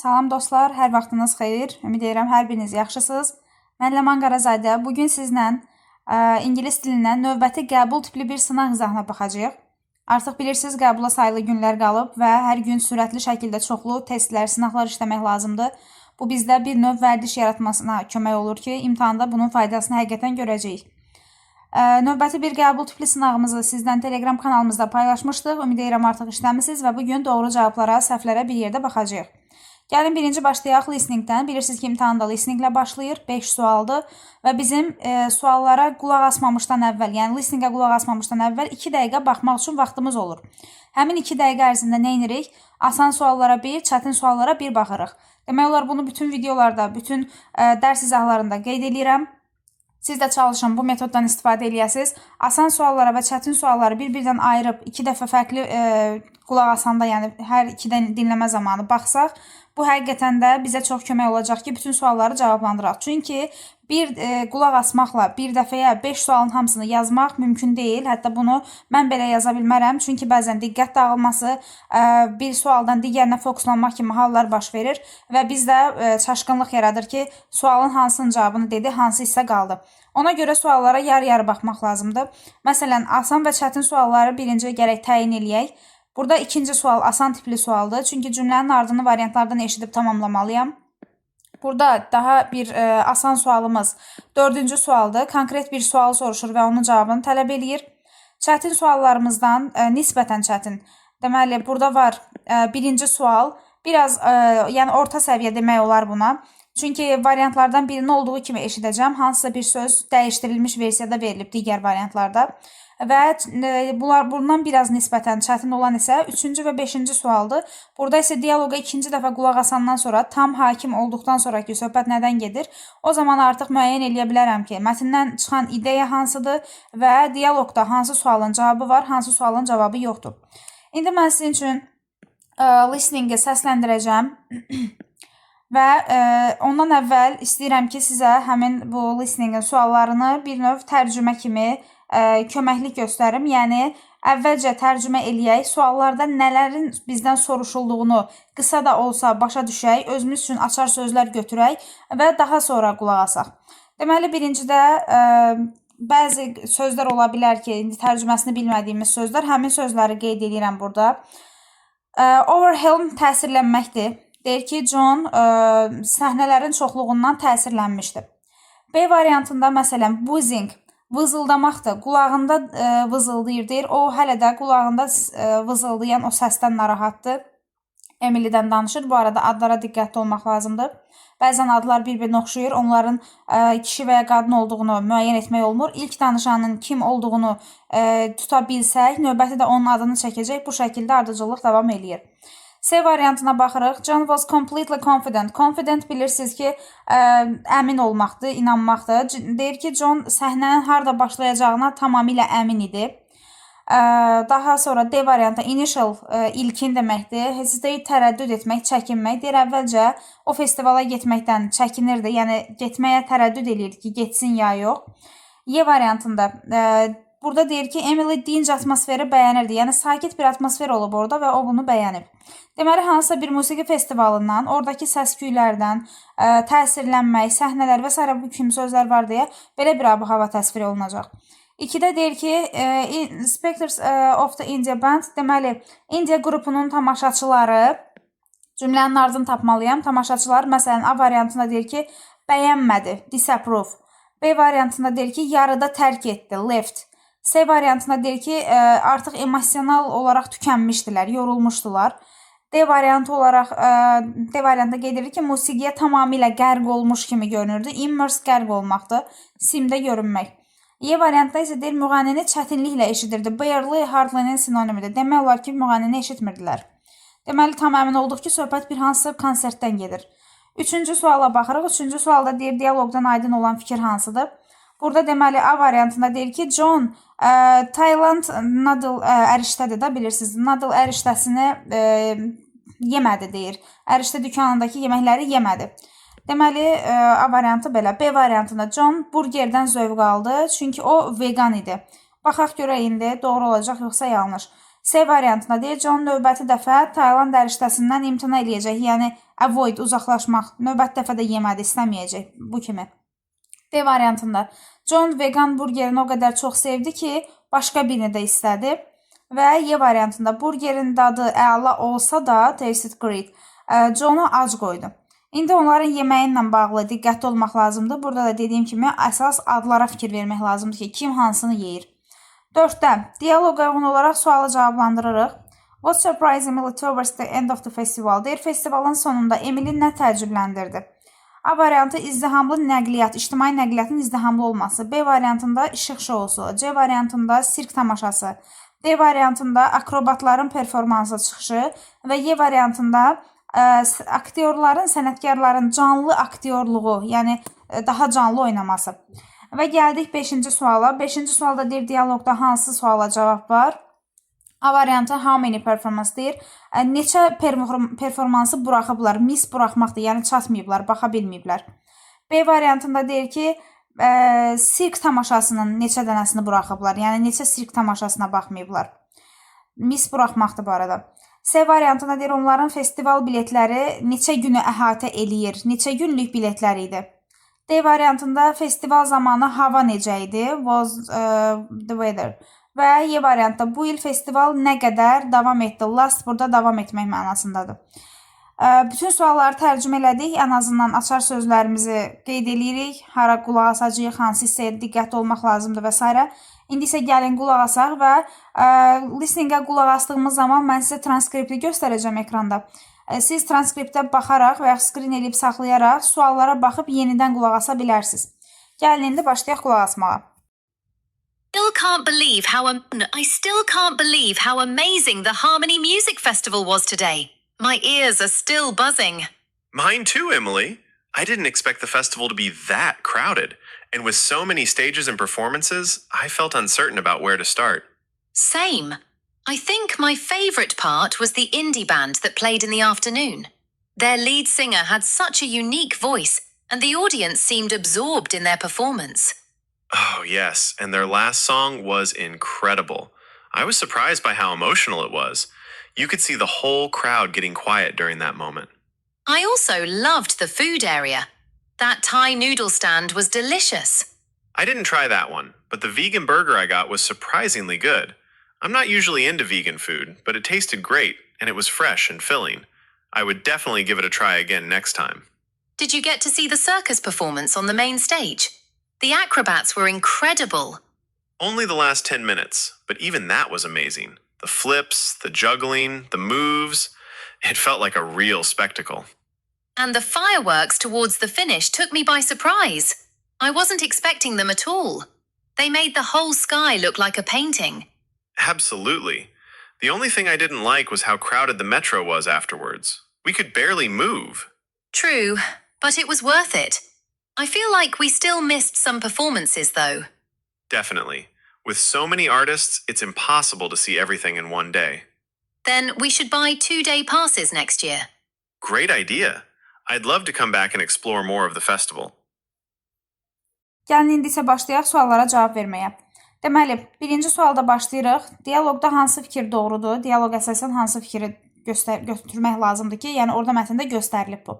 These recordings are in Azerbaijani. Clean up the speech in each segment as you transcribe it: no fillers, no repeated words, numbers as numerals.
Salam dostlar, hər vaxtınız xeyir. Ümid edirəm hər biriniz yaxşısınız. Mən Ləman Qarazadə. Bu gün sizlə ingilis dilindən növbəti qəbul tipli bir sınaq izahına baxacağıq. Artıq bilirsiniz, qəbula sayılı günlər qalıb və hər gün sürətli şəkildə çoxlu testlər, sınaqlar işləmək lazımdır. Bu bizdə bir növ vərdiş yaratmasına kömək olur ki, imtahanda bunun faydasını həqiqətən görəcəyik. Növbəti bir qəbul tipli sınağımızı sizdən Telegram kanalımızda paylaşmışdıq. Ümid edirəm artıq işləmisiniz və bu gün doğru cavablara, səhvlərə bir yerdə baxacağıq. Gəlin birinci başlayaq listeningdən. Bilirsiniz ki, imtahanda listeninglə başlayır. 5 sualdır və bizim suallara qulaq asmamışdan əvvəl, yəni listeningə qulaq asmamışdan əvvəl 2 dəqiqə baxmaq üçün vaxtımız olur. Həmin 2 dəqiqə ərzində nə edirik? Asan suallara bir, çətin suallara bir baxırıq. Demək olar bunu bütün videolarda, bütün dərs izahlarında qeyd eləyirəm. Siz də çalışın, bu metoddan istifadə eləyəsiniz. Asan suallara və çətin sualları bir-birdən ayırıb iki dəfə fərqli qulaq asanda, yəni hər ikidən dinləmə zamanı baxsaq, bu həqiqətən də bizə çox kömək olacaq ki, bütün sualları cavablandıraq. Çünki bir qulaq asmaqla bir dəfəyə 5 sualın hamısını yazmaq mümkün deyil. Hətta bunu mən belə yaza bilmərəm. Çünki bəzən diqqət dağılması, bir sualdan digərinə fokuslanmaq kimi hallar baş verir və bizdə çaşqınlıq yaradır ki, sualın hansının cavabını dedi, hansı hissə qaldı. Ona görə suallara yarı-yarı baxmaq lazımdır. Məsələn, asan və çətin sualları birinci gərək təyin eləyək. Burada ikinci sual asan tipli sualdır. Çünki cümlənin ardını variantlardan eşidib tamamlamalıyam. Burada daha bir asan sualımız dördüncü sualdır. Konkret bir sual soruşur və onun cavabını tələb eləyir. Çətin suallarımızdan nisbətən çətin. Deməli, burada var birinci sual. Biraz yəni orta səviyyə demək olar buna. Çünki variantlardan birini olduğu kimi eşidəcəm. Hansısa bir söz dəyişdirilmiş versiyada verilib digər variantlarda. Və bunlar bundan biraz nisbətən çətin olan isə 3-cü və 5-ci sualdır. Burada isə dialoqa ikinci dəfə qulaq asandan sonra, tam hakim olduqdan sonrakı söhbət nədən gedir? O zaman artıq müəyyən eləyə bilərəm ki, mətndən çıxan ideya hansıdır və dialoqda hansı sualın cavabı var, hansı sualın cavabı yoxdur. İndi mən sizin üçün listeningi səsləndirəcəm. Və ondan əvvəl istəyirəm ki, sizə həmin bu listeningin suallarını bir növ tərcümə kimi köməklik göstərim. Yəni əvvəlcə tərcümə eləyək, suallarda nələrin bizdən soruşulduğunu qısa da olsa başa düşək, özümüz üçün açar sözlər götürək və daha sonra qulaq asaq. Deməli, birincidə bəzi sözlər ola bilər ki, indi tərcüməsini bilmədiyimiz sözlər, həmin sözləri qeyd edirəm burada. Overwhelm təsirlənməkdir. Deyir ki, John səhnələrin çoxluğundan təsirlənmişdi. B variantında məsələn buzzing vızıldamaqdır. Qulağında vızıldayır deyir. O hələ də qulağında vızıldayan o səsdən narahatdır. Emily'dən danışır. Bu arada adlara diqqətli olmaq lazımdır. Bəzən adlar bir-birinə oxşayır. Onların kişi və ya qadın olduğunu müəyyən etmək olmur. İlk danışanın kim olduğunu tuta bilsək, növbəti də onun adını çəkəcək. Bu şəkildə ardıcıllıq davam eləyir. C variantına baxırıq. John was completely confident. Confident bilirsiniz ki, əmin olmaqdır, inanmaqdır. Deyir ki, John səhnənin harda başlayacağına tamamilə əmin idi. Daha sonra D variantı initial ilkin deməkdir. Hesitate tərəddüd etmək, çəkinmək. Deyir, əvvəlcə o festivala getməkdən çəkinirdi. Yəni getməyə tərəddüd eləyirdi ki, getsin ya yox. E variantında burada deyir ki, Emily dinc atmosferi bəyənirdi. Yəni sakit bir atmosfer olub orada və o bunu bəyənib. Deməli, hansısa bir musiqi festivalından, oradakı səs-küylərdən təsirlənmək, səhnələr və sairə bu kimi sözlər var deyə belə bir ab-hava təsvir olunacaq. 2-də deyir ki, Spectators of the India Band, deməli, India qrupunun tamaşaçıları, cümlənin ardını tapmalıyam. Tamaşaçılar, məsələn, A variantında deyir ki, bəyənmədi, disapprove. B variantında deyir ki, yarıda tərk etdi, left. C variantında deyir ki, artıq emosional olaraq tükənmişdilər, yorulmuşdular. D variantı olaraq D variantında qeyd edilir ki, musiqiyə tamamilə qərq olmuş kimi görünürdü. Immerse qərq olmaqdır, simdə görünmək. E variantında isə deyir, müğənnini çətinliklə eşidirdi. Barely, hardly-nin sinonimidir. Demək olar ki, müğənnini eşitmirdilər. Deməli, tam əmin olduq ki, söhbət bir hansısa konsertdən gedir. Üçüncü suala baxırıq. Üçüncü sualda deyir, dialoqdan aydın olan fikir hansıdır? Burada deməli A variantında deyir ki, John Tayland noodle ərişdədir də bilirsiniz. Noodle ərişdəsini yemədi deyir. Ərişdə dükanındakı yeməkləri yemədi. Deməli A variantı belə. B variantında John burgerdən zövq aldı, çünki o vegan idi. Baxaq görək indi doğru olacaq yoxsa yanlış. C variantında deyir, John növbəti dəfə Tayland əriştəsindən imtina eləyəcək. Yəni avoid, uzaqlaşmaq. Növbəti dəfə də yemədi, istəməyəcək bu kimi. D variantında John vegan burgerini o qədər çox sevdi ki, başqa birini də istədi. Və E variantında burgerin dadı əla olsa da, tasted great, Johnu ac qoydu. İndi onların yeməyi ilə bağlı diqqətli olmaq lazımdır. Burada da dediyim kimi əsas adlara fikir vermək lazımdır ki, kim hansını yeyir. 4-də dialoqa uyğun olaraq sualı cavablandırırıq. What surprised Emily towards the end of the festival? Deyir, festivalın sonunda Emily nə təəccübləndirdi? A variantı izdihamlı nəqliyyat, ictimai nəqliyyatın izdihamlı olması. B variantında işıq şousu, C variantında sirk tamaşası, D variantında akrobatların performansı çıxışı və E variantında aktyorların, sənətkarların canlı aktyorluğu, yəni daha canlı oynaması. Və gəldik 5-ci suala. 5-ci sualda deyir dialoqda hansı suala cavab var? A variantı how many performance deyir. Neçə performansı buraxıblar? Miss buraxmaqdır, yəni çatmayıblar, baxa bilməyiblər. B variantında deyir ki, sirk tamaşasının neçə dənəsini buraxıblar? Yəni neçə sirk tamaşasına baxmayıblar? Miss buraxmaqdır bu arada. C variantında deyir onların festival biletləri neçə günü əhatə eləyir? Neçə günlük biletləri idi? D variantında festival zamanı hava necə idi? Was the weather. Və E variantda bu il festival nə qədər davam etdi? Last burada davam etmək mənasındadır. Bütün sualları tərcümə elədik. Ən azından açar sözlərimizi qeyd eləyirik. Hara qulaq asacağıq, hansı hissəyə diqqətli olmaq lazımdır və s. İndi isə gəlin qulaq asaq və listeningə qulaq asdığımız zaman mən sizə transkripti göstərəcəm ekranda. Siz transkriptə baxaraq və ya screen eləyib saxlayaraq suallara baxıb yenidən qulaq asa bilərsiniz. Gəlin indi başlayaq qulaq asmağa. Still can't believe how I still can't believe how amazing the Harmony Music Festival was today. My ears are still buzzing. Mine too, Emily. I didn't expect the festival to be that crowded. And with so many stages and performances, I felt uncertain about where to start. Same. I think my favorite part was the indie band that played in the afternoon. Their lead singer had such a unique voice, and the audience seemed absorbed in their performance. Oh, yes, and their last song was incredible. I was surprised by how emotional it was. You could see the whole crowd getting quiet during that moment. I also loved the food area. That Thai noodle stand was delicious. I didn't try that one, but the vegan burger I got was surprisingly good. I'm not usually into vegan food, but it tasted great and it was fresh and filling. I would definitely give it a try again next time. Did you get to see the circus performance on the main stage? The acrobats were incredible. Only the last 10 minutes, but even that was amazing. The flips, the juggling, the moves. It felt like a real spectacle. And the fireworks towards the finish took me by surprise. I wasn't expecting them at all. They made the whole sky look like a painting. Absolutely. The only thing I didn't like was how crowded the metro was afterwards. We could barely move. True, but it was worth it. I feel like we still missed some performances, though. Definitely. With so many artists, it's impossible to see everything in one day. Then we should buy 2-day passes next year. Great idea. I'd love to come back and explore more of the festival. Gəlin indi isə başlayaq suallara cavab verməyə. Deməli, birinci sualda başlayırıq. Dialoqda hansı fikir doğrudur? Dialoq əsasən hansı fikri götürmək lazımdır ki, yəni orada mətndə göstərilib bu.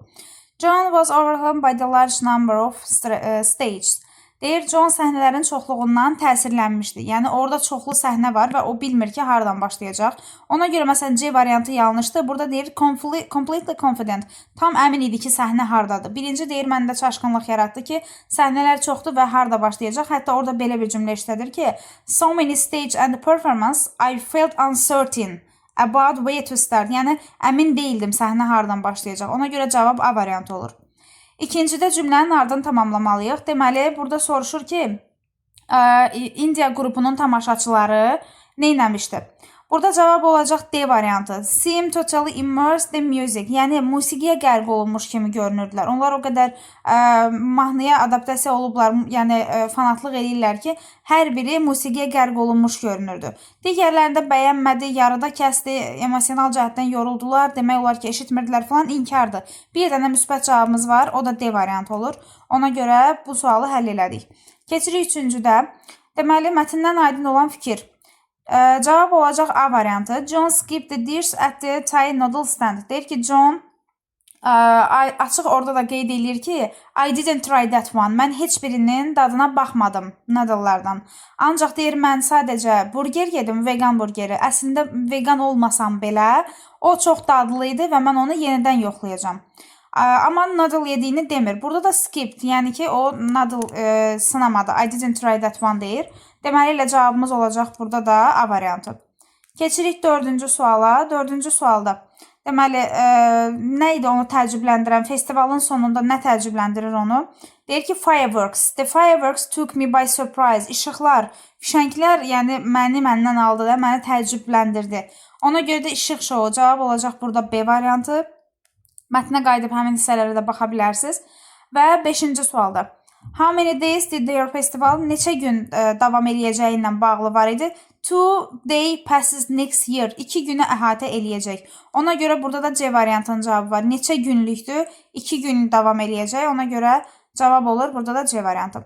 John was overwhelmed by the large number of stages. Deyir, John səhnələrin çoxluğundan təsirlənmişdi. Yəni orada çoxlu səhnə var və o bilmir ki, hardan başlayacaq. Ona görə məsələn C variantı yanlışdır. Burada deyir completely confident. Tam əmin idi ki, səhnə hardadır. Birinci deyir, məndə çaşqınlıq yaratdı ki, səhnələr çoxdur və harda başlayacaq. Hətta orada belə bir cümlə işlədir ki, so many stage and performance, I felt uncertain about where to start. Yəni əmin deyildim səhnə hardan başlayacaq. Ona görə cavab A variantı olur. İkincidə cümlənin ardını tamamlamalıyıq. Deməli, burada soruşur ki, India qrupunun tamaşaçıları nə etmişdi? Burada cavab olacaq D variantı. Seem totally immersed in music. Yəni musiqiyə qərq olunmuş kimi görünürdülər. Onlar o qədər mahnıya adaptasiya olublar, yəni fanatlıq eləyirlər ki, hər biri musiqiyə qərq olunmuş görünürdü. Digərlərində bəyənmədi, yarıda kəsdi, emosional cəhətdən yoruldular, demək olar ki, eşitmirdilər falan, inkardır. Bir dənə müsbət cavabımız var, o da D variantı olur. Ona görə bu sualı həll elədik. Keçirik üçüncüdə. Deməli, mətndən aydın olan fikir. Cavab olacaq A variantı. John skipped the dish at the Thai noodle stand. Deyir ki, John açıq orada da qeyd eləyir ki, I didn't try that one. Mən heç birinin dadına baxmadım noodlelardan. Ancaq deyir mən sadəcə burger yedim, vegan burgeri. Əslində vegan olmasam belə o çox dadlı idi və mən onu yenidən yoxlayacağam. Amma noodle yediyini demir. Burada da skipped, yəni ki, o noodle sınamadı. I didn't try that one deyir. Deməli elə cavabımız olacaq burada da A variantı. Keçirik dördüncü suala. Dördüncü sualda deməli, nə idi onu təəccübləndirən? Festivalın sonunda nə təəccübləndirir onu? Deyir ki, fireworks. The fireworks took me by surprise. İşıqlar, fişənglər, yəni məni məndən aldı da, məni təəccübləndirdi. Ona görə də işıq şovu cavab olacaq burada B variantı. Mətnə qayıdıb həmin hissələrə də baxa bilərsiniz. Və beşinci sualda. How many days did their festival neçə gün davam eləyəcəyi ilə bağlı var idi. 2 day passes next year. 2 günü əhatə eləyəcək. Ona görə burada da C variantının cavabı var. Neçə günlükdür? 2 gün davam eləyəcək. Ona görə cavab olur burada da C variantı.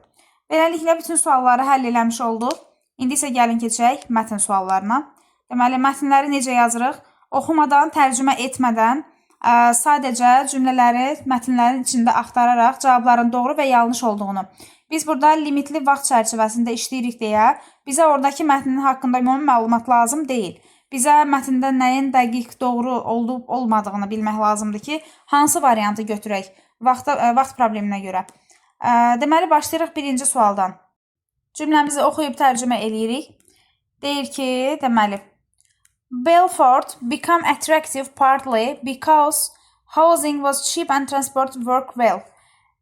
Beləliklə bütün sualları həll eləmiş olduq. İndi isə gəlin keçək mətn suallarına. Deməli, mətnləri necə yazırıq? Oxumadan, tərcümə etmədən sadəcə cümlələri mətnlərin içində axtararaq cavabların doğru və yanlış olduğunu. Biz burada limitli vaxt çərçivəsində işləyirik deyə bizə oradakı mətnin haqqında ümumi məlumat lazım deyil. Bizə mətndə nəyin dəqiq doğru olub olmadığını bilmək lazımdır ki, hansı variantı götürək vaxt probleminə görə. Deməli başlayırıq birinci sualdan. Cümləmizi oxuyub tərcümə eləyirik. Deyir ki, deməli, Belfort became attractive partly because housing was cheap and transport worked well.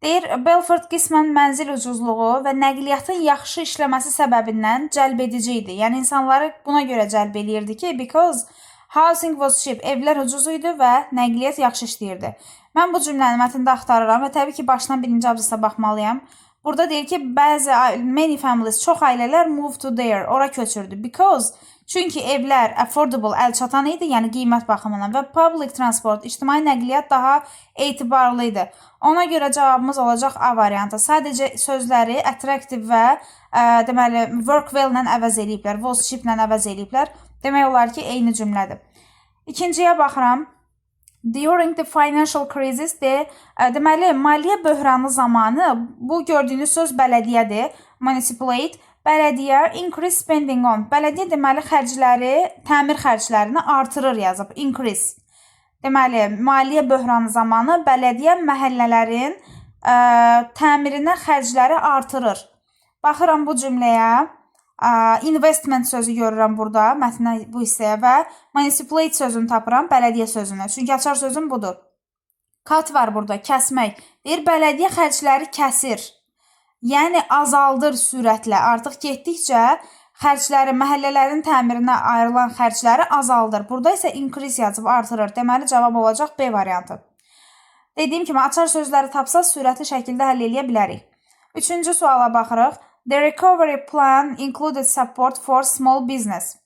Deyir, Belfort qismən mənzil ucuzluğu və nəqliyyatın yaxşı işləməsi səbəbindən cəlbedici idi. Yəni insanları buna görə cəlb eləyirdi ki, because housing was cheap, evlər ucuz idi və nəqliyyat yaxşı işləyirdi. Mən bu cümləni mətndə axtarıram və təbii ki, başdan birinci abzasa baxmalıyam. Burada deyir ki, bəzi many families, çox ailələr move to there, ora köçürdü. Because çünki evlər affordable, əlçatan idi, yəni qiymət baxımından və public transport, ictimai nəqliyyat daha etibarlı idi. Ona görə cavabımız olacaq A variantı. Sadəcə sözləri attractive və deməli work well ilə əvəz eləyiblər, was cheap ilə əvəz eləyiblər. Demək olar ki, eyni cümlədir. İkinciyə baxıram. During the financial crisis deməli maliyyə böhranı zamanı bu gördüyünüz söz bələdiyyədir. Municipality, bələdiyyə increase spending on. Bələdiyyə deməli xərcləri, təmir xərclərini artırır yazıb. Increase. Deməli maliyyə böhranı zamanı bələdiyyə məhəllələrin təmirinə xərcləri artırır. Baxıram bu cümləyə. Investment sözü görürəm burada mətnə bu hissəyə və municipality sözünü tapıram, bələdiyyə sözünü. Çünki açar sözüm budur. Cut var burada, kəsmək. Deyir bələdiyyə xərcləri kəsir. Yəni azaldır sürətlə. Artıq getdikcə xərcləri, məhəllələrin təmirinə ayrılan xərcləri azaldır. Burada isə increase yazıb artırır. Deməli cavab olacaq B variantı. Dediyim kimi açar sözləri tapsaq sürətli şəkildə həll eləyə bilərik. Üçüncü suala baxırıq. The recovery plan included support for small business.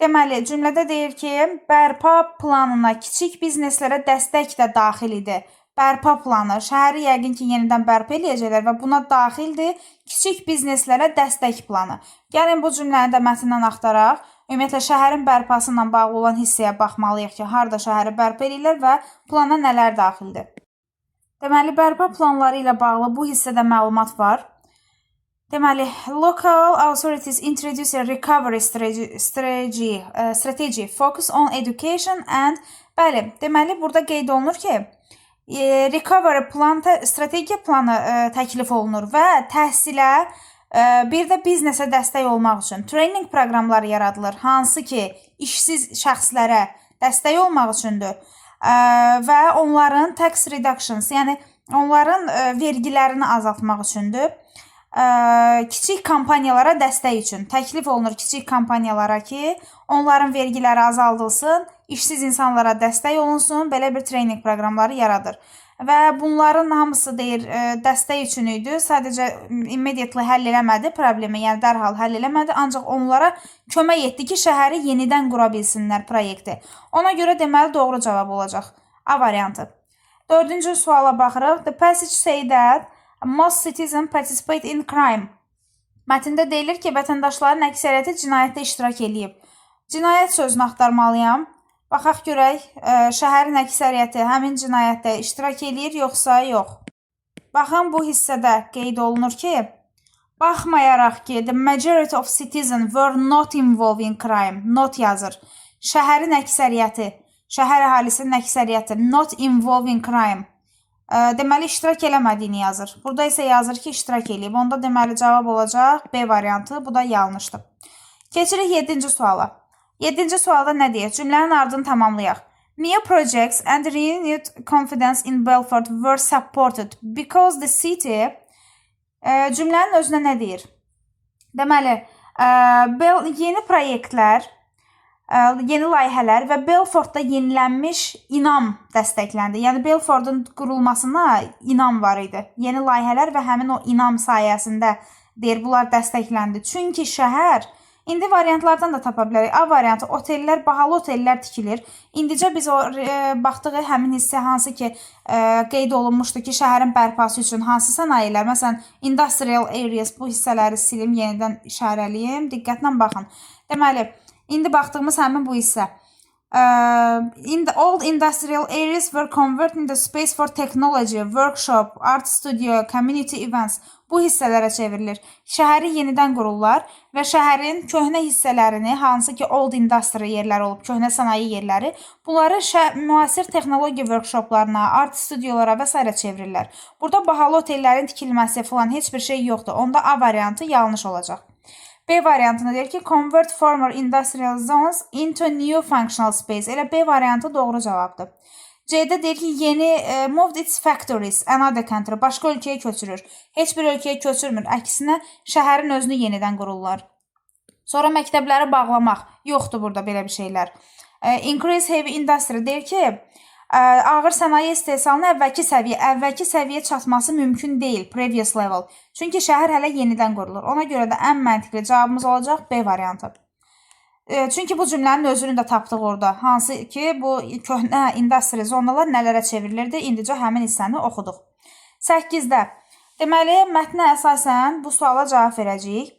Deməli, cümlədə deyir ki, bərpa planına kiçik bizneslərə dəstək də daxil idi. Bərpa planı, şəhəri yəqin ki, yenidən bərpa eləyəcəklər və buna daxildir kiçik bizneslərə dəstək planı. Gəlin bu cümləni də mətndən axtaraq. Ümumiyyətlə şəhərin bərpası ilə bağlı olan hissəyə baxmalıyıq ki, harda şəhəri bərpa eləyirlər və plana nələr daxildir. Deməli, bərpa planları ilə bağlı bu hissədə məlumat var. Deməli, local authorities introduce a recovery strategy focus on education and bəli, deməli burada qeyd olunur ki, recovery plan strategiya planı təklif olunur və təhsilə, bir də biznesə dəstək olmaq üçün training proqramları yaradılır, hansı ki, işsiz şəxslərə dəstək olmaq üçündür. Və onların tax reductions, yəni onların vergilərini azaltmaq üçündür. Kiçik kompaniyalara dəstək üçün təklif olunur kiçik kompaniyalara ki, onların vergiləri azaldılsın, işsiz insanlara dəstək olunsun, belə bir training proqramları yaradır. Və bunların hamısı deyir dəstək üçün idi. Sadəcə immediately həll eləmədi problemi, yəni dərhal həll eləmədi, ancaq onlara kömək etdi ki, şəhəri yenidən qura bilsinlər proyekti. Ona görə deməli doğru cavab olacaq. A variantı. Dördüncü suala baxırıq. The passage say that most citizens participate in crime. Mətndə deyilir ki, vətəndaşların əksəriyyəti cinayətdə iştirak eləyib. Cinayət sözünü axtarmalıyam. Baxaq görək, şəhərin əksəriyyəti həmin cinayətdə iştirak eləyir yoxsa yox. Baxın, bu hissədə qeyd olunur ki, baxmayaraq ki, the majority of citizens were not involved in crime, not yazır. Şəhərin əksəriyyəti, şəhər əhalisinin əksəriyyəti not involved in crime. Deməli iştirak eləmədiyini yazır. Burada isə yazır ki, iştirak eləyib. Onda deməli cavab olacaq B variantı. Bu da yanlışdır. Keçirik 7-ci suala. 7-ci sualda nə deyir? Cümlənin ardını tamamlayaq. New projects and renewed confidence in Belfort were supported because the city. Cümlənin özünə nə deyir? Deməli, yeni proyektlər, yeni layihələr və Belfordda yenilənmiş inam dəstəkləndi. Yəni Belfordun qurulmasına inam var idi. Yeni layihələr və həmin o inam sayəsində deyir bunlar dəstəkləndi. Çünki şəhər. İndi variantlardan da tapa bilərik. A variantı: otellər, bahalı otellər tikilir. İndicə biz o baxdıq həmin hissə, hansı ki qeyd olunmuşdu ki, şəhərin bərpası üçün hansı sənayelər, məsələn, industrial areas, bu hissələri silim, yenidən işarələyim. Diqqətlə baxın. Deməli, indi baxdığımız həmin bu hissə. In the old industrial areas were converted into space for technology, workshop, art studio, community events. Bu hissələrə çevrilir. Şəhəri yenidən qururlar və şəhərin köhnə hissələrini, hansı ki old industry yerləri olub, köhnə sənaye yerləri, bunları müasir texnologiya workshoplarına, art studiolara və sairə çevirirlər. Burada bahalı otellərin tikilməsi falan heç bir şey yoxdur. Onda A variantı yanlış olacaq. B variantında deyir ki, convert former industrial zones into new functional space. Elə B variantı doğru cavabdır. C-də deyir ki, yeni moved its factories another country, başqa ölkəyə köçürür. Heç bir ölkəyə köçürmür. Əksinə şəhərin özünü yenidən qururlar. Sonra məktəbləri bağlamaq. Yoxdur burada belə bir şeylər. Increase heavy industry deyir ki, ağır sənaye istehsalının əvvəlki səviyyə çatması mümkün deyil, previous level. Çünki şəhər hələ yenidən qurulur. Ona görə də ən məntiqli cavabımız olacaq B variantı. Çünki bu cümlənin özünü də tapdıq orada. Hansı ki, bu köhnə industry zonalar nələrə çevrilirdi? İndicə həmin hissəni oxuduq. 8-də. Deməli, mətnə əsasən bu suala cavab verəcəyik.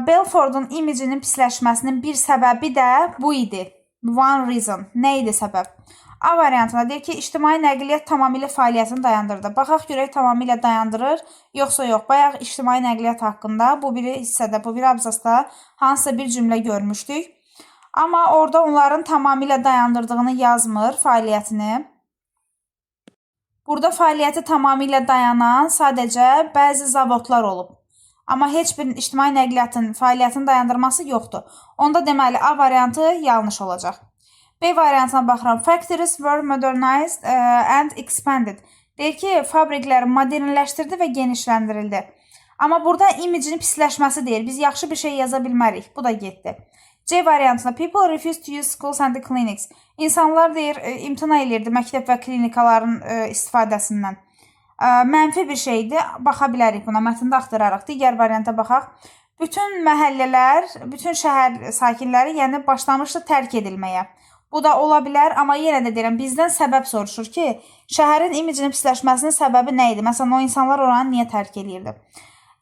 Belfordun imicinin pisləşməsinin bir səbəbi də bu idi. One reason. Nə idi səbəb? A variantında deyir ki, ictimai nəqliyyat tamamilə fəaliyyətini dayandırdı. Baxaq görək tamamilə dayandırır, yoxsa yox. Bayaq ictimai nəqliyyat haqqında bu biri hissədə, bu bir abzasda hansısa bir cümlə görmüşdük. Amma orada onların tamamilə dayandırdığını yazmır fəaliyyətini. Burada fəaliyyəti tamamilə dayanan sadəcə bəzi zavodlar olub. Amma heç bir ictimai nəqliyyatın fəaliyyətini dayandırması yoxdur. Onda deməli A variantı yanlış olacaq. B variantına baxıram. Factories were modernized and expanded. Deyir ki, fabriklər modernləşdirildi və genişləndirildi. Amma burada imicinin pisləşməsi deyir. Biz yaxşı bir şey yaza bilmərik. Bu da getdi. C variantında people refuse to use schools and the clinics. İnsanlar deyir, imtina eləyirdi məktəb və klinikaların istifadəsindən. Mənfi bir şeydir. Baxa bilərik buna, mətndə axtararıq. Digər varianta baxaq. Bütün məhəllələr, bütün şəhər sakinləri, yəni başlamışdı tərk edilməyə. Bu da ola bilər, amma yenə də deyirəm, bizdən səbəb soruşur ki, şəhərin imicinin pisləşməsinin səbəbi nə idi? Məsələn, o insanlar oranı niyə tərk eləyirdi?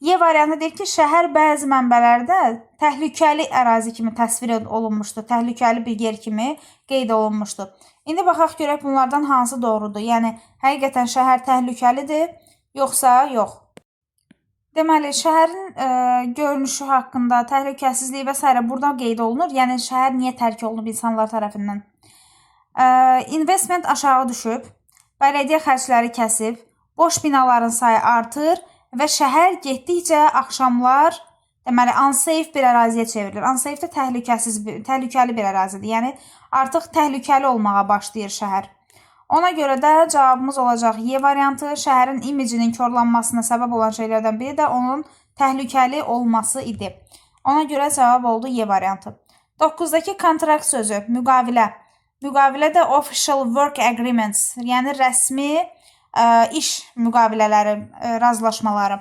Y variantı deyir ki, şəhər bəzi mənbələrdə təhlükəli ərazi kimi təsvir olunmuşdu, təhlükəli bir yer kimi qeyd olunmuşdu. İndi baxaq görək bunlardan hansı doğrudur. Yəni həqiqətən şəhər təhlükəlidir, yoxsa yox? Deməli, şəhərin görünüşü haqqında, təhlükəsizliyi və sairə burada qeyd olunur. Yəni şəhər niyə tərk olunub insanlar tərəfindən? Investment aşağı düşüb, bələdiyyə xərcləri kəsib, boş binaların sayı artır və şəhər getdikcə axşamlar deməli unsafe bir əraziyə çevrilir. Unsafe də təhlükəsiz, təhlükəli bir ərazidir. Yəni artıq təhlükəli olmağa başlayır şəhər. Ona görə də cavabımız olacaq Y variantı. Şəhərin imicinin korlanmasına səbəb olan şeylərdən biri də onun təhlükəli olması idi. Ona görə cavab oldu Y variantı. 9-dakı contract sözü, müqavilə. Müqavilə də official work agreements, yəni rəsmi iş müqavilələri, razılaşmaları.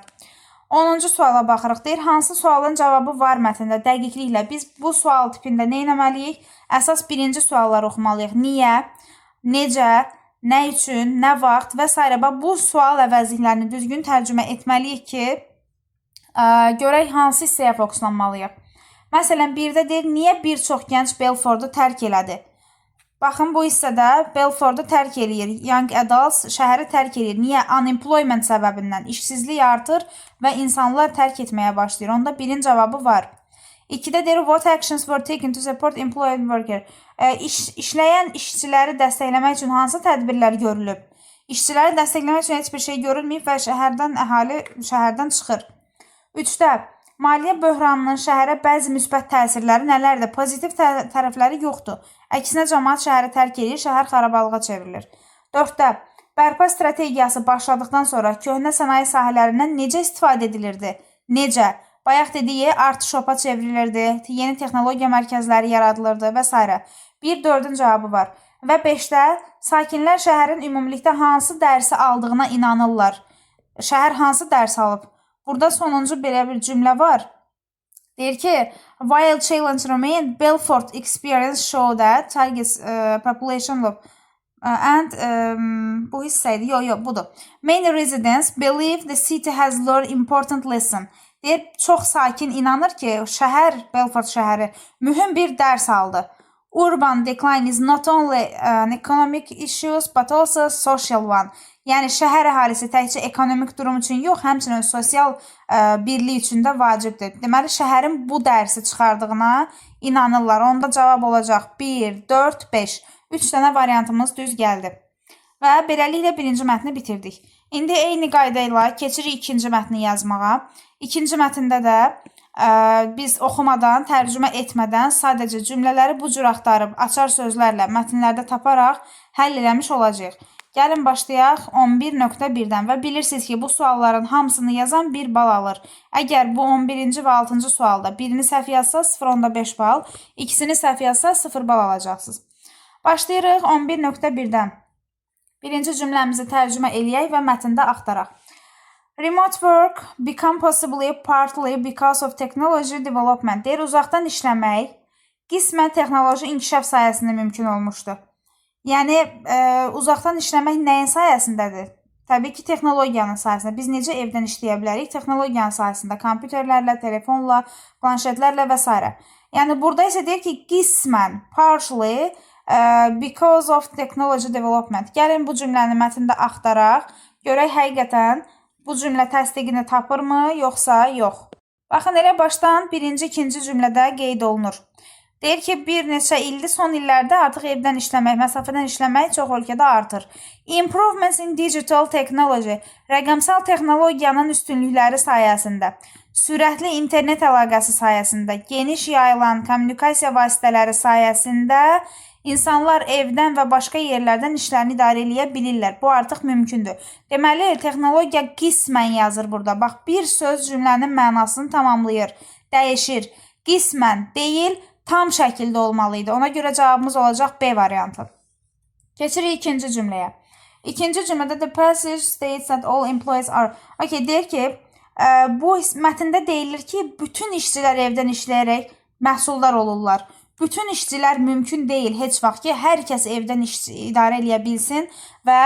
10-cu suala baxırıq. Deyir, hansı sualın cavabı var mətndə dəqiqliklə. Biz bu sual tipində nə etməliyik? Əsas birinci sualları oxumalıyıq. Niyə, necə, nə üçün, nə vaxt və sairə. Bax, bu sual əvəzliklərini düzgün tərcümə etməliyik ki, Görək hansı hissəyə fokuslanmalıyıq. Məsələn, birdə deyir, niyə bir çox gənc Belfordu tərk elədi? Baxın, bu hissədə Belfordu tərk eləyir. Young adults şəhəri tərk eləyir. Niyə? Unemployment səbəbindən. İşsizlik artır və insanlar tərk etməyə başlayır. Onda birin cavabı var. 2-də deyir, what actions were taken to support employed worker? İşləyən işçiləri dəstəkləmək üçün hansı tədbirlər görülüb? İşçiləri dəstəkləmək üçün heç bir şey görülməyib və şəhərdən əhali şəhərdən çıxır. 3-də maliyyə böhranının şəhərə bəzi müsbət təsirləri nələrdir? Pozitiv tərəfləri yoxdur. Əksinə cəmaət şəhəri tərk edir, şəhər xarabalığa çevrilir. 4-də bərpa strategiyası başladıqdan sonra köhnə sənaye sahələrindən necə istifadə edilirdi? Necə? Bayaq dediyi art shop-a çevrilirdi, yeni texnologiya mərkəzləri yaradılırdı və s. 1 4-ün cavabı var. Və 5-də sakinlər şəhərin ümumilikdə hansı dərsi aldığına inanırlar? Şəhər hansı dərs alıb? Burada sonuncu belə bir cümlə var. Deyir ki, while challenge remain, Belfort experience show that targets population of and bu hissə idi. Yox, yox, budur. Many residents believe the city has learned important lesson. Deyir, çox sakin inanır ki, şəhər, Belfort şəhəri mühüm bir dərs aldı. Urban decline is not only an economic issues, but also social one. Yəni şəhər əhalisi təkcə ekonomik durum üçün yox, həmçinin sosial birlik üçün də vacibdir. Deməli, şəhərin bu dərsi çıxardığına inanırlar. Onda cavab olacaq 1, 4, 5. 3 dənə variantımız düz gəldi. Və beləliklə birinci mətni bitirdik. İndi eyni qayda ilə keçirik ikinci mətni yazmağa. İkinci mətndə də biz oxumadan, tərcümə etmədən sadəcə cümlələri bu cür axtarıb açar sözlərlə mətnlərdə taparaq həll eləmiş olacağıq. Gəlin başlayaq 11.1-dən və bilirsiniz ki, bu sualların hamısını yazan 1 bal alır. Əgər bu 11-ci və 6-cı sualda birini səhv yazsa 0.5 bal, ikisini səhv yazsa 0 bal alacaqsınız. Başlayırıq 11.1-dən. Birinci cümləmizi tərcümə eləyək və mətndə axtaraq. Remote work become possible partly because of technology development. Deyir, uzaqdan işləmək qismən texnoloji inkişaf sayəsində mümkün olmuşdur. Yəni, uzaqdan işləmək nəyin sayəsindədir? Təbii ki, texnologiyanın sayəsində. Biz necə evdən işləyə bilərik? Texnologiyanın sayəsində, kompüterlərlə, telefonla, planşetlərlə və s. Yəni, burada isə deyir ki, qismən, partially, because of technology development. Gəlin bu cümləni mətndə axtaraq. Görək həqiqətən bu cümlə təsdiqini tapırmı, yoxsa yox. Baxın, elə başdan birinci, ikinci cümlədə qeyd olunur. Deyir ki, bir neçə ildir, son illərdə artıq evdən işləmək, məsafədən işləmək çox ölkədə artır. Improvements in digital technology, rəqəmsal texnologiyanın üstünlükləri sayəsində, sürətli internet əlaqəsi sayəsində, geniş yayılan kommunikasiya vasitələri sayəsində insanlar evdən və başqa yerlərdən işlərini idarə eləyə bilirlər. Bu artıq mümkündür. Deməli, texnologiya qismən yazır burada. Bax, bir söz cümlənin mənasını tamamlayır, dəyişir. Qismən deyil, tam şəkildə olmalı idi. Ona görə cavabımız olacaq B variantı. Keçirik ikinci cümləyə. İkinci cümlədə the passage states that all employees are. Okay, deyir ki, bu mətndə deyilir ki, bütün işçilər evdən işləyərək məhsuldar olurlar. Bütün işçilər mümkün deyil heç vaxt ki, hər kəs evdən iş idarə eləyə bilsin və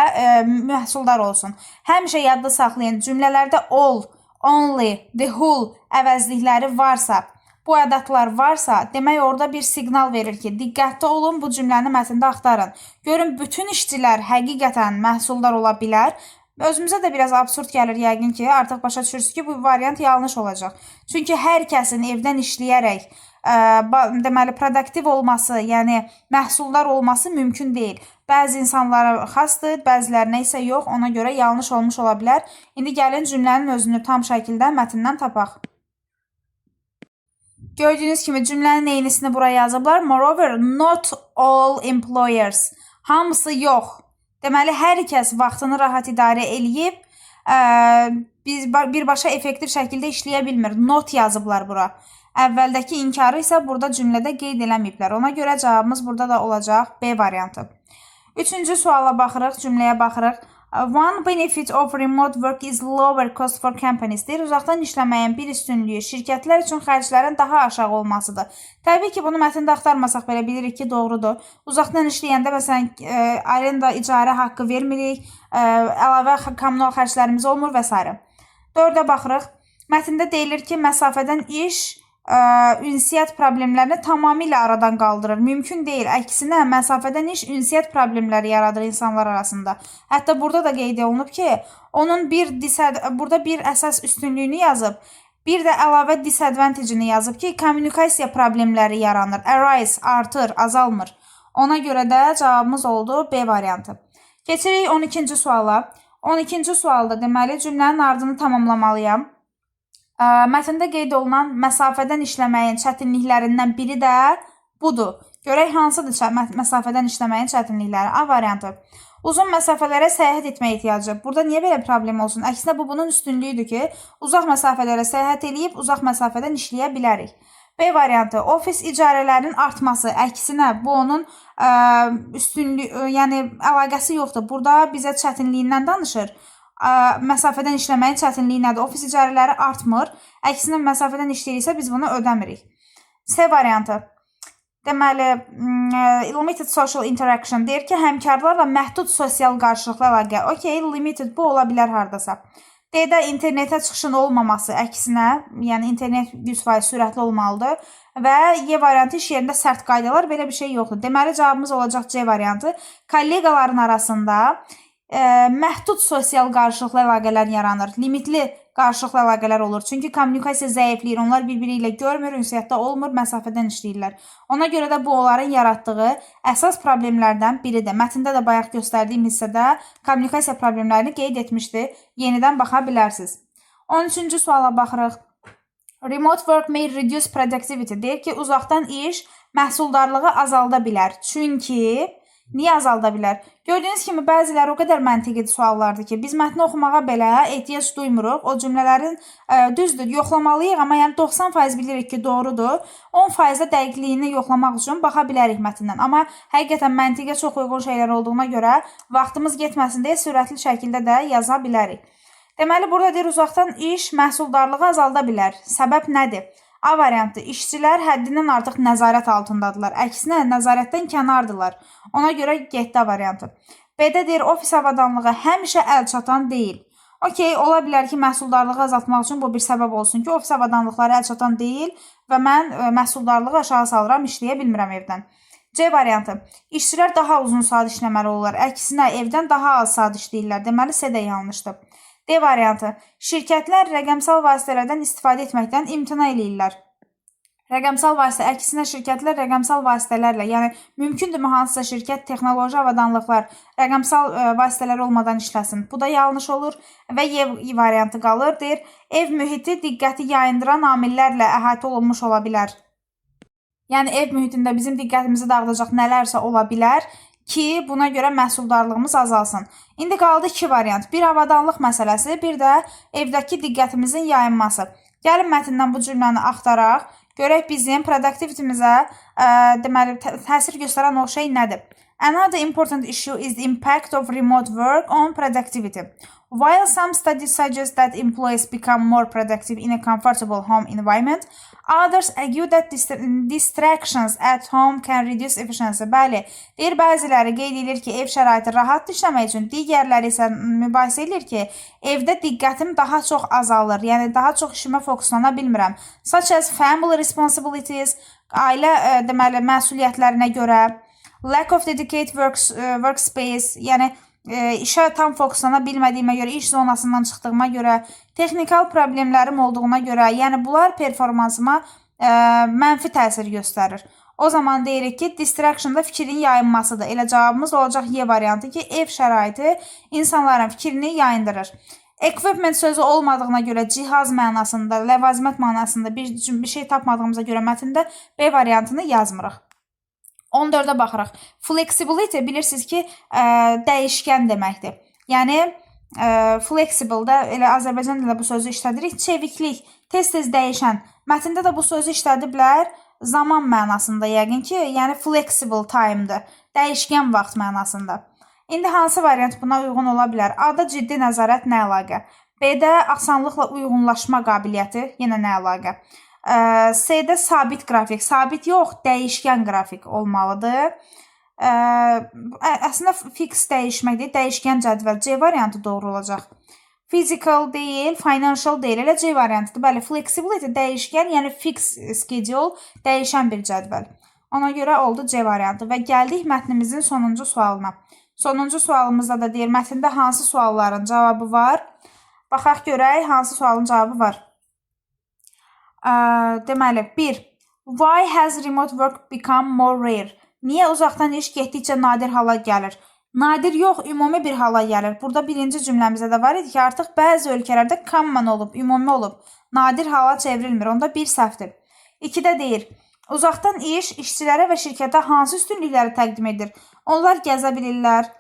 məhsuldar olsun. Həmişə yadda saxlayın, cümlələrdə all, only, the whole əvəzlikləri varsa, bu ədətlər varsa, demək orada bir siqnal verir ki, diqqətli olun, bu cümləni mətndə axtarın. Görün, bütün işçilər həqiqətən məhsuldar ola bilər. Özümüzə də biraz absurd gəlir yəqin ki, artıq başa düşürsünüz ki, bu variant yanlış olacaq. Çünki hər kəsin evdən işləyərək deməli produktiv olması, yəni məhsuldar olması mümkün deyil. Bəzi insanlara xasdır, bəzilərinə isə yox. Ona görə yanlış olmuş ola bilər. İndi gəlin cümlənin özünü tam şəkildə mətndən tapaq. Gördüyünüz kimi cümlənin eynisini bura yazıblar. Moreover, not all employers. Hamısı yox. Deməli, hər kəs vaxtını rahat idarə eləyib, biz birbaşa effektiv şəkildə işləyə bilmir. Not yazıblar bura. Əvvəldəki inkarı isə burada cümlədə qeyd eləməyiblər. Ona görə cavabımız burada da olacaq B variantı. Üçüncü suala baxırıq, cümləyə baxırıq. One benefit of remote work is lower cost for companies. Deyir, uzaqdan işləməyin bir üstünlüyü şirkətlər üçün xərclərin daha aşağı olmasıdır. Təbii ki, bunu mətndə axtarmasaq belə bilirik ki, doğrudur. Uzaqdan işləyəndə məsələn, arenda, icarə haqqı vermirik, əlavə kommunal xərclərimiz olmur və s. Dördə baxırıq. Mətndə deyilir ki, məsafədən iş ünsiyyət problemlərini tamamilə aradan qaldırır. Mümkün deyil. Əksinə, məsafədən iş ünsiyyət problemləri yaradır insanlar arasında. Hətta burada da qeyd olunub ki, onun bir burada bir əsas üstünlüyünü yazıb, bir də əlavə disadvantage-ini yazıb ki, kommunikasiya problemləri yaranır. Arise, artır, azalmır. Ona görə də cavabımız oldu B variantı. Keçirik 12-ci suala. 12-ci sualda deməli cümlənin ardını tamamlamalıyam. Mətndə qeyd olunan məsafədən işləməyin çətinliklərindən biri də budur. Görək hansıdır məsafədən işləməyin çətinlikləri? A variantı. Uzun məsafələrə səyahət etmə ehtiyacı. Burada niyə belə problem olsun? Əksinə bu bunun üstünlüyüdür ki, uzaq məsafələrə səyahət eləyib uzaq məsafədən işləyə bilərik. B variantı. Ofis icarələrinin artması. Əksinə bu onun üstünlüyü, yəni əlaqəsi yoxdur. Burada bizə çətinliyindən danışır. Məsafədən işləməyin çətinliyi nədir? Ofis icarələri artmır. Əksinə məsafədən işləyiriksə biz bunu ödəmirik. C variantı. Deməli, limited social interaction deyir ki, həmkarlarla məhdud sosial qarşılıqlı əlaqə. Okay, limited bu ola bilər hardasa. D-də internetə çıxışın olmaması, əksinə, yəni internet 100% sürətli olmalıdır. Və E variantı, iş yerində sərt qaydalar, belə bir şey yoxdur. Deməli, cavabımız olacaq C variantı. Kolleqaların arasında məhdud sosial qarşılıqlı əlaqələr yaranır. Limitli qarşılıqlı əlaqələr olur. Çünki kommunikasiya zəifləyir. Onlar bir-biri ilə görmür, ünsiyyətdə olmur, məsafədən işləyirlər. Ona görə də bu onların yaratdığı əsas problemlərdən biridir. Mətndə də bayaq göstərdiyim hissədə kommunikasiya problemlərini qeyd etmişdi. Yenidən baxa bilərsiniz. 13-cü suala baxırıq. Remote work may reduce productivity. Deyir ki, uzaqdan iş məhsuldarlığı azalda bilər. Çünki niyə azalda bilər? Gördüyünüz kimi bəziləri o qədər məntiqi suallardır ki, biz mətni oxumağa belə ehtiyac duymuruq. O cümlələrin düzdür, yoxlamalıyıq, amma yəni 90% bilirik ki, doğrudur. 10% də dəqiqliyini yoxlamaq üçün baxa bilərik mətndən. Amma həqiqətən məntiqə çox uyğun şeylər olduğuna görə vaxtımız getməsin deyə sürətli şəkildə də yaza bilərik. Deməli, burada deyir, uzaqdan iş məhsuldarlığı azalda bilər. Səbəb nədir? A variantı: işçilər həddindən artıq nəzarət altındadılar. Əksinə, nəzarətdən kənardılar. Ona görə getdi A variantı. B-də deyir, ofis avadanlığı həmişə əl çatan deyil. Okay, ola bilər ki, məhsuldarlığı azaltmaq üçün bu bir səbəb olsun ki, ofis avadanlıqları əl çatan deyil və mən məhsuldarlığı aşağı salıram, işləyə bilmirəm evdən. C variantı. İşçilər daha uzun saat işləməli olurlar. Əksinə, evdən daha az saat işləyirlər. Deməli, C də yanlışdır. D variantı. Şirkətlər rəqəmsal vasitələrdən istifadə etməkdən imtina eləyirlər. Rəqəmsal vasitə, əksinə şirkətlər rəqəmsal vasitələrlə, yəni mümkündürmü hansısa şirkət texnoloji avadanlıqlar, rəqəmsal vasitələr olmadan işləsin? Bu da yanlış olur və E variantı qalır. Deyir, ev mühiti diqqəti yayındıran amillərlə əhatə olunmuş ola bilər. Yəni ev mühitində bizim diqqətimizi dağıdacaq nələrsə ola bilər ki, buna görə məhsuldarlığımız azalsın. İndi qaldı iki variant. Bir avadanlıq məsələsi, bir də evdəki diqqətimizin yayınması. Gəlin mətndən bu cümləni axtaraq. Görək bizim productivity-mizə deməli təsir göstərən o şey nədir? Another important issue is the impact of remote work on productivity. While some studies suggest that employees become more productive in a comfortable home environment, others argue that distractions at home can reduce efficiency. Bəli, deyir, bəziləri qeyd edir ki, ev şəraiti rahatdır işləmək üçün, digərləri isə mübahisə edir ki, evdə diqqətim daha çox azalır, yəni daha çox işimə fokuslana bilmirəm. Such as family responsibilities, ailə deməli məsuliyyətlərinə görə, lack of dedicated workspace, yəni işə tam fokuslana bilmədiyimə görə, iş zonasından çıxdığıma görə, texnikal problemlərim olduğuna görə, yəni bunlar performansıma mənfi təsir göstərir. O zaman deyirik ki, distraction da fikrin yayınmasıdır. Elə cavabımız olacaq Y variantı ki, ev şəraiti insanların fikrini yayındırır. Equipment sözü olmadığına görə cihaz mənasında, ləvazimat mənasında bir şey tapmadığımıza görə mətndə B variantını yazmırıq. 14-ə baxırıq. Flexibility bilirsiniz ki, dəyişkən deməkdir. Yəni flexible da elə Azərbaycan dilində bu sözü işlədirik. Çeviklik, tez-tez dəyişən. Mətndə də bu sözü işlədiblər zaman mənasında yəqin ki, yəni flexible time-dır. Dəyişkən vaxt mənasında. İndi hansı variant buna uyğun ola bilər? A-da ciddi nəzarət, nə əlaqə? B-də asanlıqla uyğunlaşma qabiliyyəti, yenə nə əlaqə? C-də sabit qrafik, sabit yox, dəyişkən qrafik olmalıdır. Əslində fix dəyişməkdir, dəyişkən cədvəl. C variantı doğru olacaq. Physical deyil, financial deyil, elə C variantıdır. Bəli, flexibility dəyişkən, yəni fix schedule, dəyişən bir cədvəl. Ona görə oldu C variantı və gəldik mətnimizin sonuncu sualına. Sonuncu sualımızda da deyir, mətndə hansı sualların cavabı var? Baxaq görək hansı sualın cavabı var. Deməli, 1. Why has remote work become more rare? Niyə uzaqdan iş getdikcə nadir hala gəlir? Nadir yox, ümumi bir hala gəlir. Burada birinci cümləmizdə də var idi ki, artıq bəzi ölkələrdə common olub, ümumi olub. Nadir hala çevrilmir. Onda bir səhvdir. 2-də deyir, uzaqdan iş işçilərə və şirkətə hansı üstünlükləri təqdim edir? Onlar gəzə bilirlər,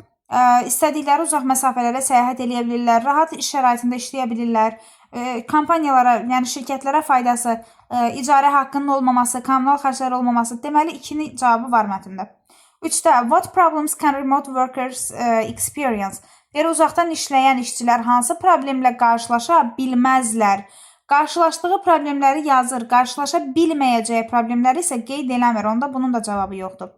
istədikləri uzaq məsafələrə səyahət eləyə bilirlər, rahat iş şəraitində işləyə bilirlər. Kompaniyalara, yəni şirkətlərə faydası, icarə haqqının olmaması, kommunal xərcləri olmaması. Deməli, 2-nin cavabı var mətndə. 3-də what problems can remote workers experience? Deyir, uzaqdan işləyən işçilər hansı problemlə qarşılaşa bilməzlər? Qarşılaşdığı problemləri yazır, qarşılaşa bilməyəcəyi problemləri isə qeyd eləmir. Onda bunun da cavabı yoxdur.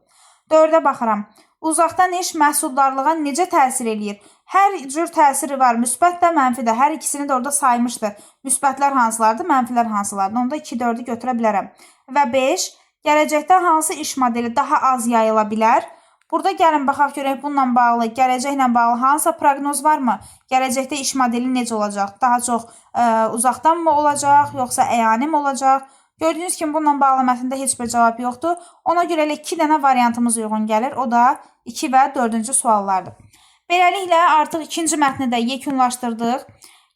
4-ə baxıram. Uzaqdan iş məhsuldarlığa necə təsir eləyir? Hər cür təsiri var, müsbət də, mənfi də. Hər ikisini də orada saymışdı. Müsbətlər hansılardır, mənfilər hansılardır? Onda 2, 4-ü götürə bilərəm. Və 5, gələcəkdə hansı iş modeli daha az yayıla bilər? Burada gəlin baxaq görək bununla bağlı, gələcəklə bağlı hansısa proqnoz varmı? Gələcəkdə iş modeli necə olacaq? Daha çox uzaqdan mı olacaq, yoxsa əyani mi olacaq? Gördüyünüz kimi bununla bağlı mətndə heç bir cavab yoxdur. Ona görə elə 2 dənə variantımız uyğun gəlir. O da 2 və 4-cü suallardır. Beləliklə artıq ikinci mətni də yekunlaşdırdıq.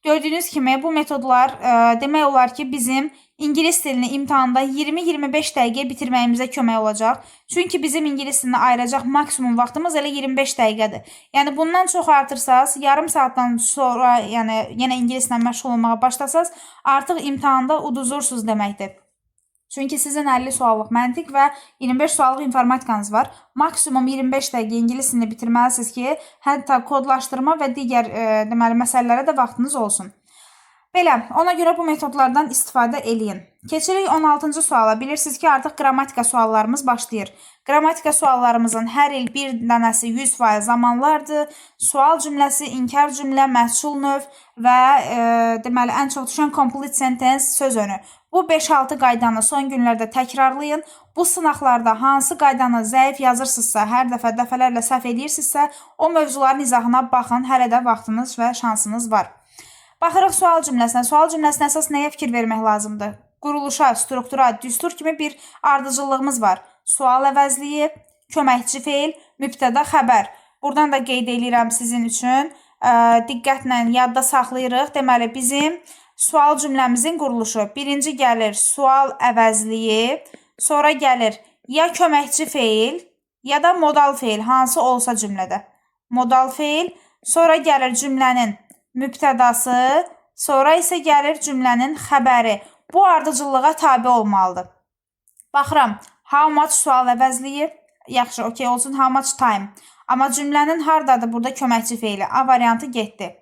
Gördüyünüz kimi bu metodlar demək olar ki, bizim ingilis dilini imtahanda 20-25 dəqiqə bitirməyimizə kömək olacaq. Çünki bizim ingilis dilinə ayıracaq maksimum vaxtımız elə 25 dəqiqədir. Yəni bundan çox artırsaz, yarım saatdan sonra, yəni yenə ingilislə məşğul olmağa başlasaz, artıq imtahanda uduzursuz deməkdir. Çünki sizin 50 suallıq məntiq və 25 suallıq informatikanız var. Maksimum 25 dəqiqə ingilis dilini bitirməlisiniz ki, hətta kodlaşdırma və digər deməli məsələlərə də vaxtınız olsun. Belə, ona görə bu metodlardan istifadə eləyin. Keçirik 16-cı suala. Bilirsiniz ki, artıq qrammatika suallarımız başlayır. Qrammatika suallarımızın hər il bir dənəsi 100% zamanlardır. Sual cümləsi, inkar cümlə, məhsul növ və deməli ən çox düşən complete sentence söz önü. Bu 5-6 qaydanı son günlərdə təkrarlayın. Bu sınaqlarda hansı qaydanı zəif yazırsınızsa, hər dəfə dəfələrlə səhv eləyirsinizsə, o mövzuların izahına baxın. Hələ də vaxtınız və şansınız var. Baxırıq sual cümləsinə. Sual cümləsinə əsas nəyə fikir vermək lazımdır? Quruluşa, struktura, düstur kimi bir ardıcıllığımız var. Sual əvəzliyi, köməkçi feil, mübtəda, xəbər. Buradan da qeyd eləyirəm sizin üçün. Diqqətlə yadda saxlayırıq. Deməli, bizim sual cümləmizin quruluşu. Birinci gəlir sual əvəzliyi, sonra gəlir ya köməkçi feil, ya da modal feil, hansı olsa cümlədə. Modal feil, sonra gəlir cümlənin mübtədası, sonra isə gəlir cümlənin xəbəri. Bu ardıcıllığa tabe olmalıdır. Baxıram, how much sual əvəzliyi, yaxşı, okey olsun, how much time. Amma cümlənin hardadır burada köməkçi feili? A variantı getdi.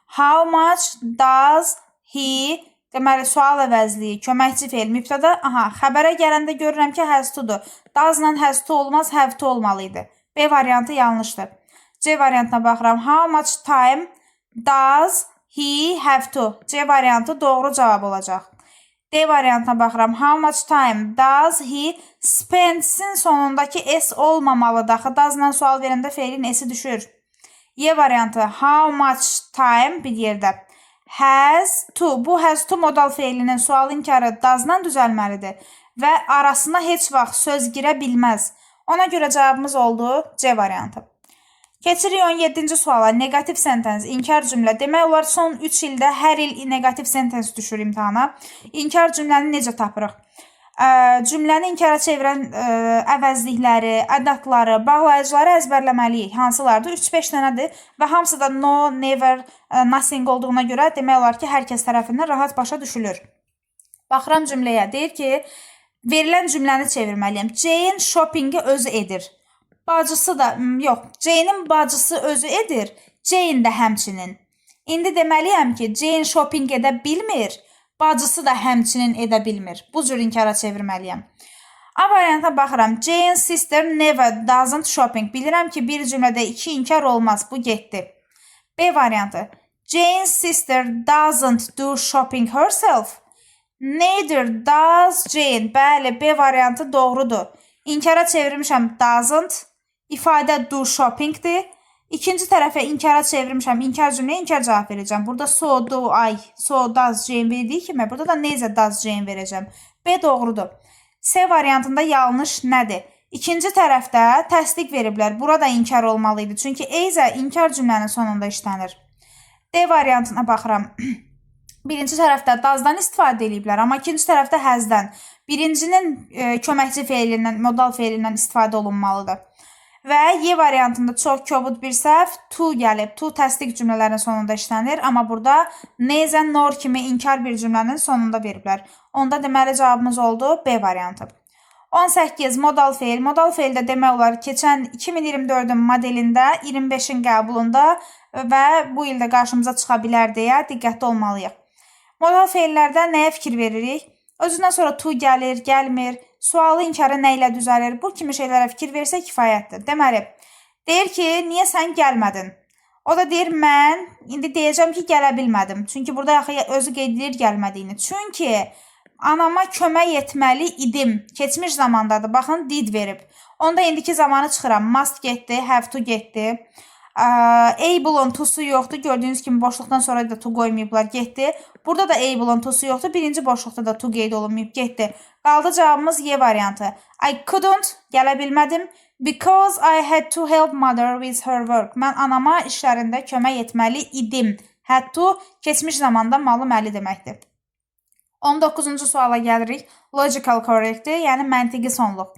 How much does he, deməli sual əvəzliyi, köməkçi feil, mübtəda, aha, xəbərə gələndə görürəm ki, has to'dur. Does-la has to olmaz, have to olmalı idi. B variantı yanlışdır. C variantına baxıram. How much time does he have to? C variantı doğru cavab olacaq. D variantına baxıram. How much time does he spends-in sonundakı s olmamalıdır. Axı does-la sual verəndə feilin s-i düşür. Y variantı how much time bir yerdə has to. Bu has to modal feilinin sual inkarı does-la düzəlməlidir və arasına heç vaxt söz girə bilməz. Ona görə cavabımız oldu C variantı. Keçirik 17-ci suala. Negativ sentence, inkar cümlə. Demək olar son 3 ildə hər il negativ sentence düşür imtahana. İnkar cümləni necə tapırıq? Cümləni inkara çevirən əvəzlikləri, ədətləri, bağlayıcıları əzbərləməliyik. Hansılardır? 3-5 dənədir və hamısı da no, never, nothing olduğuna görə demək olar ki, hər kəs tərəfindən rahat başa düşülür. Baxıram cümləyə. Deyir ki, verilən cümləni çevirməliyəm. Jane shoppingi özü edir. Bacısı da, yox, Jane-in bacısı özü edir, Jane də həmçinin. İndi deməliyəm ki, Jane shopping edə bilmir, bacısı da həmçinin edə bilmir. Bu cür inkara çevirməliyəm. A variantına baxıram. Jane's sister never doesn't shopping. Bilirəm ki, bir cümlədə iki inkar olmaz. Bu getdi. B variantı. Jane's sister doesn't do shopping herself. Neither does Jane. Bəli, B variantı doğrudur. İnkara çevirmişəm doesn't. İfadə do shoppingdir. İkinci tərəfə inkara çevirmişəm. İnkar cümləyə inkar cavab verəcəm. Burada so do I, so does Jane verdiyi kimi burada da neither does Jane verəcəm. B doğrudur. C variantında yanlış nədir? İkinci tərəfdə təsdiq veriblər. Burada inkar olmalı idi. Çünki either inkar cümlənin sonunda işlənir. D variantına baxıram. Birinci tərəfdə does-dan istifadə eləyiblər, amma ikinci tərəfdə has-dən. Birincinin köməkçi feilindən, modal feilindən istifadə olunmalıdır. Və Y variantında çox kobud bir səhv to gəlib. To təsdiq cümlələrin sonunda işlənir, amma burada neither nor kimi inkar bir cümlənin sonunda veriblər. Onda deməli cavabımız oldu B variantı. 18 modal feil. Modal feil də demək olar keçən 2024-ün modelində 25-in qəbulunda və bu il də qarşımıza çıxa bilər deyə diqqətli olmalıyıq. Modal feillərdə nəyə fikir veririk? Özündən sonra to gəlir, gəlmir, sualı inkarı nə ilə düzəlir? Bu kimi şeylərə fikir versək kifayətdir. Deməli, deyir ki, niyə sən gəlmədin? O da deyir, mən indi deyəcəm ki, gələ bilmədim. Çünki burada axı özü qeyd edir gəlmədiyini. Çünki anama kömək etməli idim. Keçmiş zamandadır. Baxın, did verib. Onda indiki zamanı çıxıram. Must getdi, have to getdi. Able-ın to-su yoxdur. Gördüyünüz kimi boşluqdan sonra da to qoymayıblar, getdi. Burada da able-ın to-su yoxdur. Birinci boşluqda da to qeyd olunmayıb, getdi. Qaldı cavabımız Y variantı. I couldn't, gələ bilmədim. Because I had to help mother with her work. Mən anama işlərində kömək etməli idim. Had to keçmiş zamanda malı məli deməkdir. 19-cu suala gəlirik. Logical correct-dir, yəni məntiqi sonluq.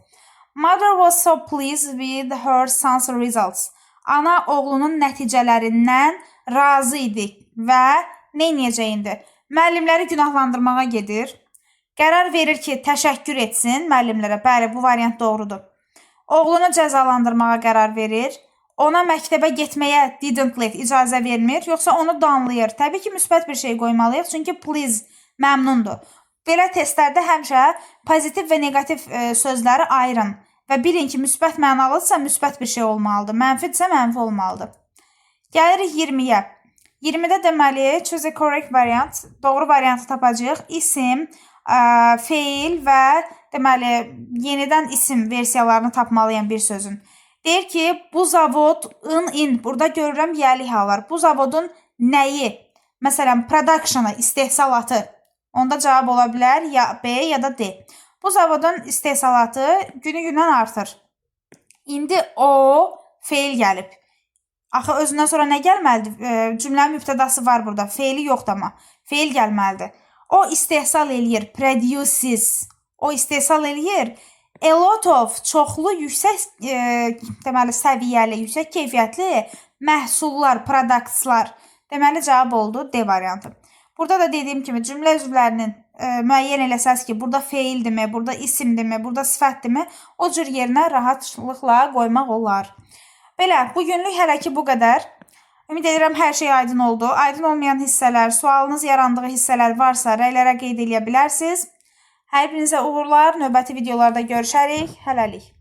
Mother was so pleased with her son's results. Ana oğlunun nəticələrindən razı idi və nə edəcək indi? Müəllimləri günahlandırmağa gedir. Qərar verir ki, təşəkkür etsin müəllimlərə. Bəli, bu variant doğrudur. Oğlunu cəzalandırmağa qərar verir. Ona məktəbə getməyə didn't let icazə vermir, yoxsa onu danlayır. Təbii ki, müsbət bir şey qoymalıyıq, çünki please məmnundur. Belə testlərdə həmişə pozitiv və neqativ sözləri ayırın və bilin ki, müsbət mənalıdırsa müsbət bir şey olmalıdır, mənfidirsə mənfi olmalıdır. Gəlirik 20-yə. 20-də deməli choose a correct variant, doğru variantı tapacağıq. İsim, feil və deməli yenidən isim versiyalarını tapmalıyam bir sözün. Deyir ki, bu zavod ın in. Burada görürəm yəli hallar. Bu zavodun nəyi? Məsələn, production'ı, istehsalatı. Onda cavab ola bilər ya B ya da D. Bu zavodun istehsalatı günü-gündən artır. İndi o feil gəlib. Axı özündən sonra nə gəlməlidir? Cümlənin mübtədası var burada. Feili yoxdur amma. Feil gəlməlidir. O istehsal eləyir. Produces. O istehsal eləyir. A lot of çoxlu yüksək deməli səviyyəli, yüksək keyfiyyətli məhsullar, productslar. Deməli cavab oldu D variantı. Burada da dediyim kimi cümlə üzvlərinin müəyyən eləsəz ki, burada feildirmi, burada isimdirmi, burada sifətdirmi, o cür yerinə rahatlıqla qoymaq olar. Belə, bu günlük hələ ki bu qədər. Ümid edirəm hər şey aydın oldu. Aydın olmayan hissələr, sualınız yarandığı hissələr varsa rəylərə qeyd eləyə bilərsiniz. Hər birinizə uğurlar. Növbəti videolarda görüşərik. Hələlik.